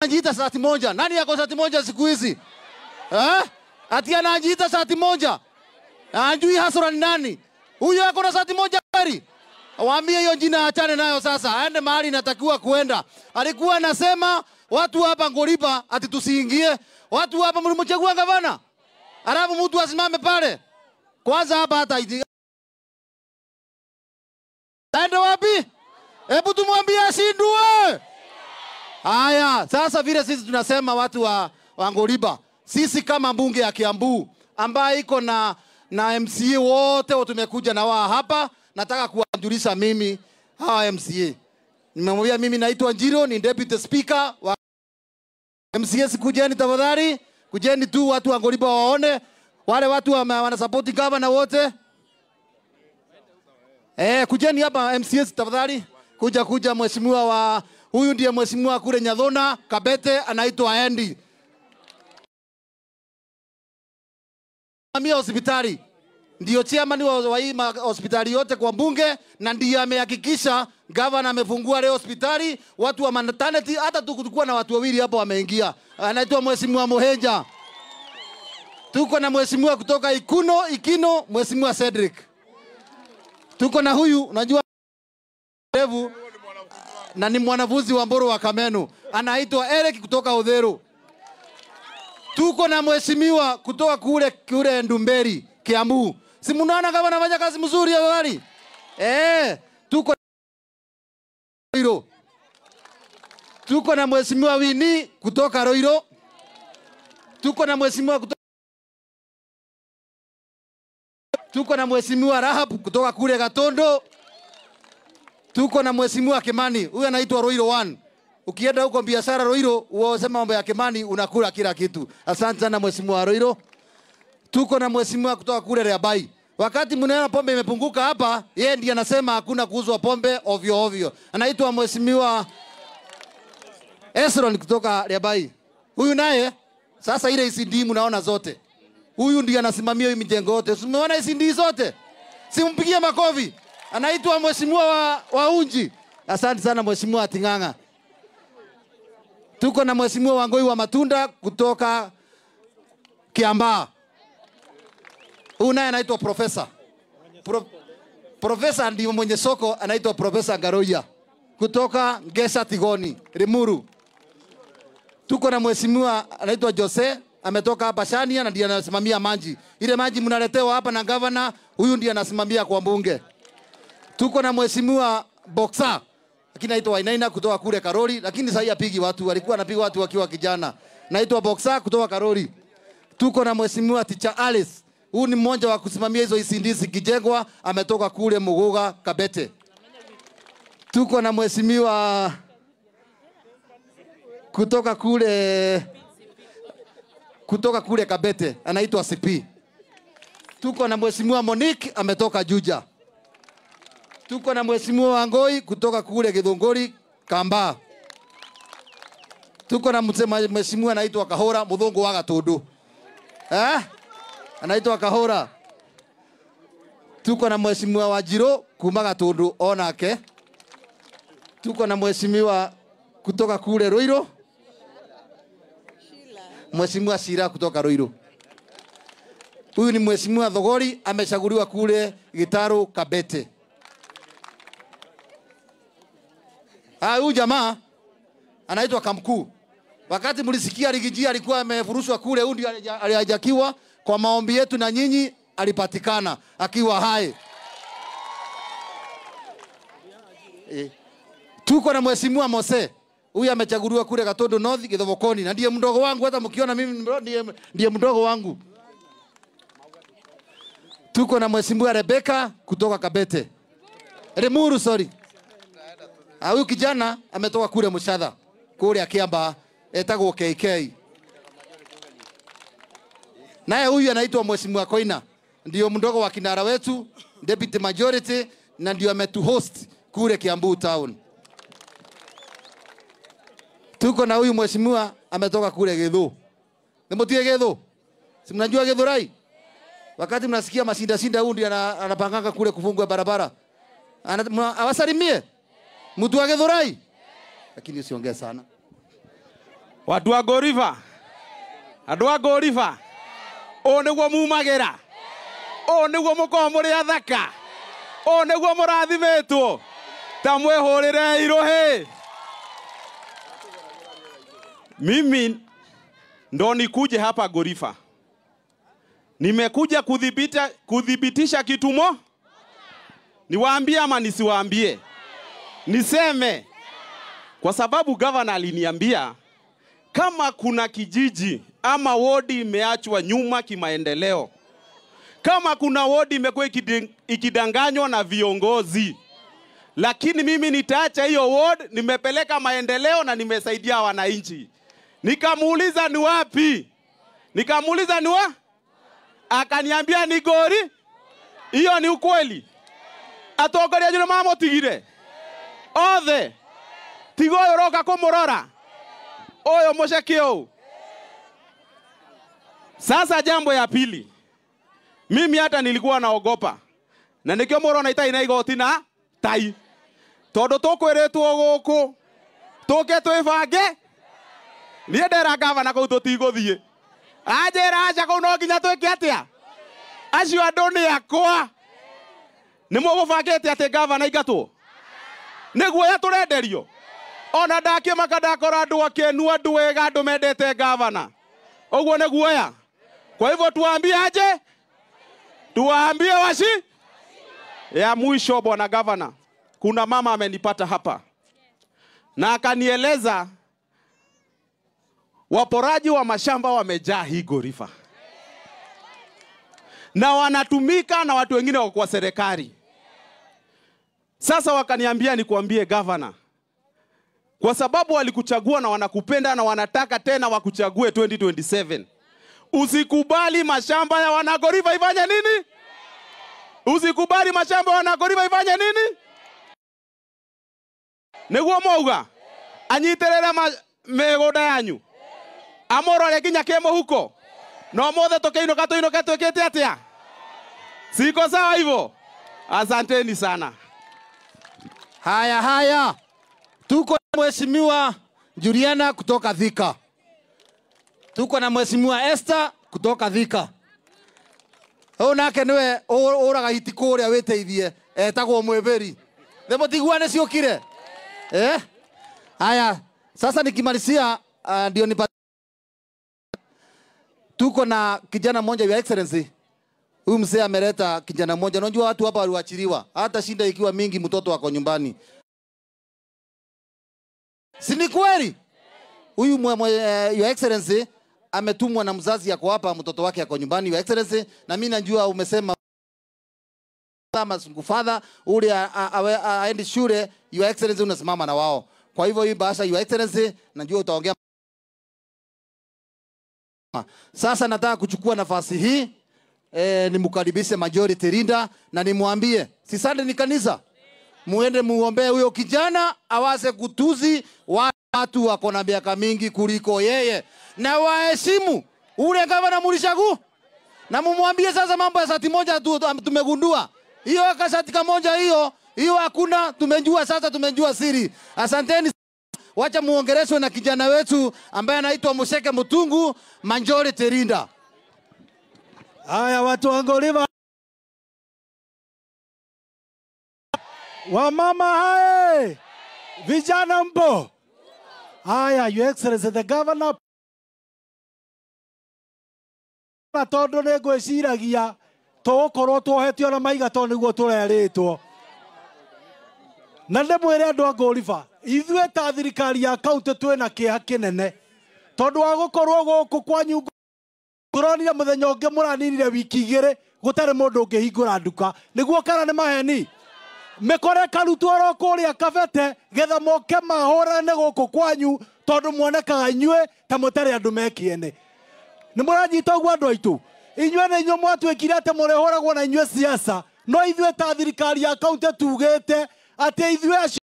Anajiita sati moja. Nani yako sati moja siku hizi? Eh? Ati anajiita sati moja. Anjui hasura ni nani? Huyo yako na sati moja kweli? Waambie hiyo jina achane nayo sasa. Aende mahali inatakiwa kuenda. Alikuwa anasema watu hapa Ngoliba ati tusiingie. Watu hapa mlimchagua gavana. Alafu mtu asimame pale. Kwanza hapa hata aende wapi? Hebu tumwambie ashindwe. Haya, sasa vile sisi tunasema watu wa Ngoliba, sisi kama mbunge ya Kiambu ambaye iko na MCA wote tumekuja na wao hapa, nataka kuwajulisha mimi hawa MCA. Nimemwambia mimi naitwa Njiro, ni deputy speaker wa MCA. Kujeni tafadhali, kujeni tu watu wa Ngoliba waone, wale watu wana support governor wote. Kujeni hapa MCA tafadhali. Kuja mheshimiwa wa huyu ndiye mheshimiwa kule Nyathona Kabete, anaitwa Andy. Mia hospitali ndio chairman wa hii hospitali yote kwa mbunge, na ndiye amehakikisha governor amefungua leo hospitali. Watu wa maternity hata tukukua na watu wawili hapo wameingia. Anaitwa mheshimiwa Moheja. Tuko na mheshimiwa kutoka Ikino, mheshimiwa Cedric. Tuko na huyu unajua revu na ni mwanafunzi wa Mboro wa Kamenu, anaitwa Eric kutoka Odhero. Tuko na mheshimiwa kutoka kule Ndumberi, Kiambu. Si mnaona kama anafanya kazi mzuri ya wali? Tuko Roiro. Tuko na mheshimiwa Wini kutoka Roiro. Tuko na mheshimiwa kutoka Tuko na mheshimiwa Rahab kutoka kule Gatondo. Tuko na mheshimiwa Kimani, huyu anaitwa Roiro 1. Ukienda huko biashara Roiro, uosema mambo ya Kimani unakula kila kitu. Asante sana mheshimiwa Roiro. Tuko na mheshimiwa kutoka kule Rabai. Wakati mnaona pombe imepunguka hapa, yeye ndiye anasema hakuna kuuzwa pombe ovyo ovyo. Anaitwa mheshimiwa Esron kutoka Rabai. Huyu naye sasa ile ICD mnaona zote. Huyu ndiye anasimamia hii mijengo yote. Umeona ICD zote? Simpigie makofi. Anaitwa mheshimiwa wa Unji. Asante sana mheshimiwa Tinganga. Tuko na mheshimiwa Wangoi wa Matunda kutoka Kiambaa. Huyu naye anaitwa profesa. Profesa ndiye mwenye soko, anaitwa Profesa Ngaroya kutoka Ngesa Tigoni, Limuru. Tuko na mheshimiwa anaitwa Jose, ametoka hapa Shania na ndiye anasimamia maji. Ile maji mnaletewa hapa na governor, huyu ndiye anasimamia kwa mbunge. Tuko na mheshimiwa Boxer, lakini anaitwa Wainaina kutoka kule Karoli, lakini sasa apigi watu, alikuwa anapiga watu wakiwa kijana. Naitwa Boxer kutoka Karoli. Tuko na mheshimiwa Teacher Alice. Huyu ni mmoja wa kusimamia hizo ICD zikijengwa, ametoka kule Muguga Kabete. Tuko na mheshimiwa kutoka kule Kabete, anaitwa CP. Tuko na mheshimiwa Monique ametoka Juja. Tuko na mheshimiwa Wangoi kutoka kule Githunguri Kamba. Tuko na mheshimiwa anaitwa Kahora Muthungu wa Gatundu. Anaitwa Kahora. Tuko na mheshimiwa Wajiro kuma Gatundu onake. Tuko na mheshimiwa kutoka kule Roiro. Mheshimiwa Shira kutoka Roiro. Huyu ni mheshimiwa Thogori amechaguliwa kule Gitaru Kabete. Huyu jamaa anaitwa Kamkuu. Wakati mlisikia Rigiji alikuwa amefurushwa kule, huyu ndiye alihajakiwa. Kwa maombi yetu na nyinyi alipatikana akiwa hai. Tuko na mheshimiwa Mose. Huyu amechaguliwa kule Gatondo North Githobokoni, na ndiye mdogo wangu, hata mkiona mimi ndiye mdogo wangu. Tuko na mheshimiwa Rebecca kutoka Kabete. Limuru, sorry. Huyu kijana ametoka kule Mushadha, kule Akiamba, etagwo KK. Naye huyu anaitwa mheshimiwa Koina, ndio mdogo wa kinara wetu, deputy majority, na ndio ametu host kule Kiambu town. Tuko na huyu mheshimiwa ametoka kule Githu. Nimutie Githu. Si mnajua Githurai? Wakati mnasikia mashinda shinda, huyu ndiye anapanganga kule kufungwa barabara. Awasalimie. Mtu wa Githurai. Lakini usiongee sana. Watu wa Goriva, andu a Goriva, ũũ nĩguo mumagĩra, ũũ nĩguo mũkoragwo mũrĩ athaka, ũũ nĩguo mũrathimĩtwo, ta mwĩhũrĩre irohe. Mimi ndo nikuje hapa Goriva, nimekuja kuthibitisha kitu mo. Niwaambie ama nisiwaambie? Niseme. Kwa sababu governor aliniambia kama kuna kijiji ama wodi imeachwa nyuma kimaendeleo, kama kuna wodi imekuwa ikidanganywa na viongozi, lakini mimi nitaacha hiyo ward, nimepeleka maendeleo na nimesaidia wananchi. Nikamuuliza ni wapi? Nikamuuliza ni wapi? Akaniambia ni Gori. Hiyo ni ukweli. Atongoria anyu nĩmamutigire othe, tiga ũyũ ũroka kũmũrora ũyũ mũceke ũũ. Sasa jambo ya pili, mimi hata nilikuwa naogopa na nikio mũrona itarĩ na igoti na tai, tondũ tũkwĩrĩtwo gũkũ tũke twĩbange. Niĩ ndera gavana kũu tũtigũthiĩ, anjĩra aca kũu no nginya twĩke atĩa? Acio andũ nĩ akwa. Nĩ mũgũbangĩte atĩ gavana aingatwo? Nĩ guoya tũrenderio? Ona ndakĩmaka ndakora andũ akenu, andũ ega, andũ mendete gavana. Ũguo nĩ guoya? Kwa hivyo tuwaambie aje? Tuwaambie washi? Ya mwisho, bwana gavana, kuna mama amenipata hapa na akanieleza waporaji wa mashamba wamejaa hii Goriva na wanatumika na watu wengine wa serikali. Sasa wakaniambia nikuambie gavana, kwa sababu walikuchagua na wanakupenda na wanataka tena wakuchague 2027, usikubali mashamba ya wanagoriva ifanye nini? Usikubali mashamba ya wanagoriva ifanye nini? Niguo mauga anyiterere mĩgũnda yanyu, amũrore nginya kĩmũhuko, no mothe tũkĩinũka tũinũke twĩkĩte atĩa? Siko sawa hivyo? Asanteni sana. Haya haya, tuko na Mheshimiwa Juliana kutoka Thika, tuko na Mheshimiwa Esther kutoka Thika. Ũyũ nake nĩwe ũraga hiti kũrĩa wĩteithie, etagwo Mwĩbĩri. Themũtigua nĩciũkire? Eh? Haya, sasa nikimalizia ndio nipate. Tuko na kijana mmoja, Your Excellency. Huyu mzee ameleta kijana mmoja. Unajua watu hapa waliachiliwa, hata shinda ikiwa mingi mtoto wako nyumbani. Si ni kweli? Huyu Your Excellency ametumwa na mzazi yako hapa, mtoto wake yako nyumbani, Your Excellency. Na mimi najua umesema kama father ule aende shule, Your Excellency unasimama na wao. Kwa hivyo hii bahasha, Your Excellency, najua utaongea. Sasa nataka kuchukua nafasi hii nimkaribishe Majority Leader na nimwambie si Sunday ni kanisa, muende muombee huyo kijana awase kutuzi watu wako na miaka mingi kuliko yeye, na waheshimu ule gavana mulishagu, na mumwambie sasa mambo ya sati moja tu tumegundua hiyo akasati kamoja hiyo hiyo hakuna, tumejua sasa, tumejua siri. Asanteni. Wacha muongereshwe na kijana wetu ambaye anaitwa Musheke Mutungu, Majority Leader. Haya watu wa Goriva, wamama hae, vijana mpo. Haya, Your Excellency the Governor, na tondu nĩ ngwĩciragia tũgũkorwo tuohetio na maiga tondũ nĩguo tũrerĩtwo. Na ndĩmwĩre andũ a Goriva, ithuĩ ta thirikari ya kaunti twĩna kĩeha kĩnene tondũ wa gũkorwo gũkũ kwanyu tũronire mũthenya ũngĩ mũraninire wiki igĩrĩ gũtarĩ mũndũ ũngĩhingũra nduka. Nĩguo kana nĩ maheni? Mĩkore karutwo oro kũrĩa Kabete getha moke mahũrane gũkũ kwanyu tondũ muonekaga inyuĩ ta mũtarĩ andũ me kĩene. Nĩ mũranyita ũguo andũ aitũ? Inyuĩ nĩ inyuĩ mwatuĩkire atĩ mũrĩhũragwo na inyuĩ siasa, no ithuĩ ta thirikari ya kaunti tugĩte atĩ ithuĩ acio